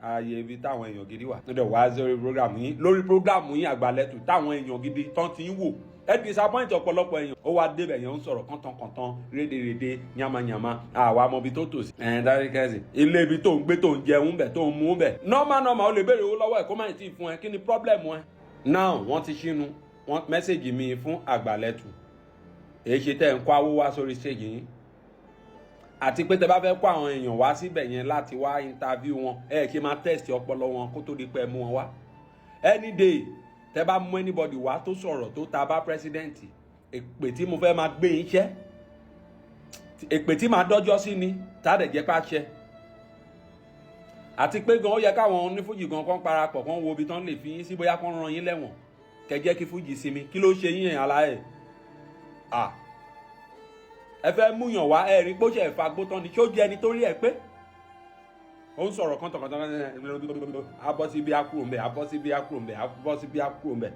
Ààyè ibi táwọn èèyàn gidi wà. Nígbà wá sórí program yín, lórí program yín Àgbàlẹ̀tù, táwọn èèyàn gidi tán ti ń wò, ẹ disappoint ọ̀pọ̀lọpọ̀ èèyàn. Ó wá débẹ̀ yẹn, ń sọ̀rọ̀ kọ́ńtànkọ́ńtàn, rédèrèdè, yamayama. Àwa mọ ibi tó tò sí. Ẹ̀ dárí kẹ́sì ilé ibi tó ń gbé, tó ń jẹun bẹ̀, tó ń mú bẹ̀. Normal normal, ó lè béèrè owó lọ́wọ́ ẹ̀, kó má tí ì fún ẹ. Kí ni problem ẹ? Now wọ́n ti ṣínú wọ́n message mi fún Àgbàlẹ̀tù. Èyí ṣe tẹ́ ń kó awó wá sórí stage yín, àti pé tẹ́ bá fẹ́ kó àwọn èèyàn wá síbẹ̀ yẹn láti wá interview wọn, ẹ ṣe máa test ọpọlọ wọn kó tó di pé ẹ mú wọn wá. Any day tẹ́ bá mú anybody wá tó sọ̀rọ̀ tó ta bá president, èpè tí mo fẹ́ máa gbé yín ṣẹ́, èpè tí màá dọ́jọ́ sí ni tá a dẹ̀ jẹ́ pàṣẹ. Àti pé gan, ó yẹ káwọn onífújì gan kan parapọ̀, kan wo ibi tán lè fi yín sí, bóyá kán rán yín lẹ́wọ̀n, kẹ́ jẹ́ kí fújì sinmi. Kí ló ṣe yín aláẹ̀? À ẹ fẹ́ múyàn wá, ẹ rí pé ó ṣe ẹ̀fà gbótán ni. Ṣó jẹ́ ẹni tó rí ẹ pé ó ń sọ̀rọ̀ kọ́ńtàkọ́ńtà, abọ́ sí bí á kúrò ńbẹ̀, abọ́ sí bí á kúrò ńbẹ̀, abọ́ sí bí á kúrò ńbẹ̀.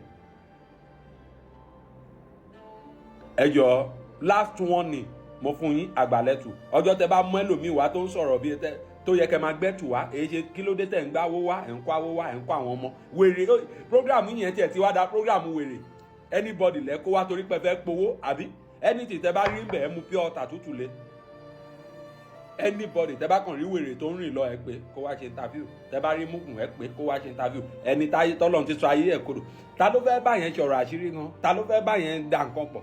Ẹ jọ, last one ni mo fún yín, Àgbàlẹ̀tù. Ọjọ́ tẹ bá mú ẹlòmíì wá tó ń sọ̀rọ̀ bíi tẹ tó yẹ kẹ́ máa gbẹ́tù wá, èyí ṣe kí ló dé tẹ̀ ń gbáwó wá, ẹ̀ ń kó awó wá, ẹ̀ ń kó àwọn ọmọ wèrè? Program yẹn tiẹ̀ ti wá da program wèrè. Anybody lẹ́ kó wá torí pé fẹ́ powó, àbí anything tẹ bá rí ń bẹ̀, ẹ́ mú pure water tútù lé. Anybody tẹ bá kàn rí wèrè tó ń rìn lọ, ẹ pé kó wá ṣe interview. Tẹ bá rí mùkùn, ẹ pé kó wá ṣe interview. Ẹni táyé tọ́lọ́run ti sọ ayé ẹ̀ kodò, ta ló fẹ́ bá yẹn sọ̀rọ̀ àṣírí gan? Ta ló fẹ́ bá yẹn da nǹkan pọ̀?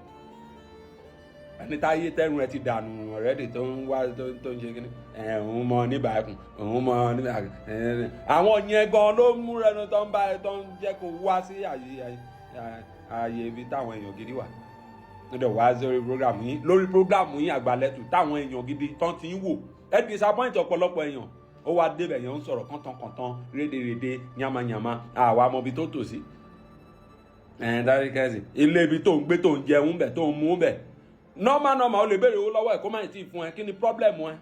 Ẹni táyé tẹ́rùn ẹ ti dànù already, tó ń wá, tó ń ṣe kíní ẹ̀, òun mọ níbà ẹkùn, òun mọ níbà ẹ̀. Àwọn yẹn gan ló mú rẹnu tó ń bá ẹ, tó ń jẹ́ kó wá sí ààyè ibi táwọn èèyàn gidi wà. Nígbà wá sórí program yín, lórí program yín Àgbàlẹ̀tù, táwọn èèyàn gidi tán ti ń wò, ẹ disappoint ọ̀pọ̀lọpọ̀ èèyàn. Ó wá débẹ̀ yẹn, ń sọ̀rọ̀ kọ́ńtànkọ́ńtàn, rédèrèdè, yamayama. Àwa mọ ibi tó tò sí. Ẹ̀ dárí kẹ́sì ilé ibi tó ń gbé, tó ń jẹun bẹ̀, tó ń mú bẹ̀. Normal normal, ó lè béèrè owó lọ́wọ́ ẹ̀, kó má tí ì fún ẹ. Kí ni problem ẹ?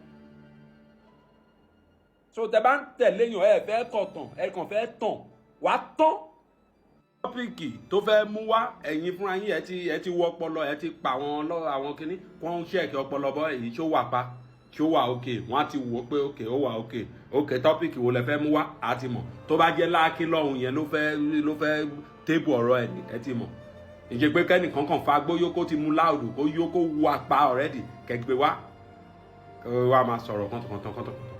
So tẹ bá ń tẹ̀lé yàn, ẹ fẹ́ kọ̀tàn, ẹ kàn fẹ́ tàn wá tán. Topic tó fẹ́ mú wá, ẹ̀yin fúnra yín, ẹ ti wọ ọpọlọ, ẹ ti pa àwọn lọ àwọn kìíní kó ń check ọpọlọ bọ́ èyí ṣó wà pa, ṣó wà òkè. Wọ́n á ti wò ó pé òkè, ó wà òkè. Òkè, topic wo lẹ fẹ́ mú wá? Á ti mọ̀. Tó bá jẹ́ láàkí lọ́hùn yẹn ló fẹ́ table ọ̀rọ̀ ẹ̀, ẹ ti mọ̀. Ìṣe pé kẹ́nìkan kàn fa gbóyó, kó ti mú láòdù, kó yó, kó wú apá already, kẹgbẹ́ wá, kó wá máa sọ̀rọ̀ kọ́ńtàkọ́ńtà kọ́ńtàkọ́ńtà.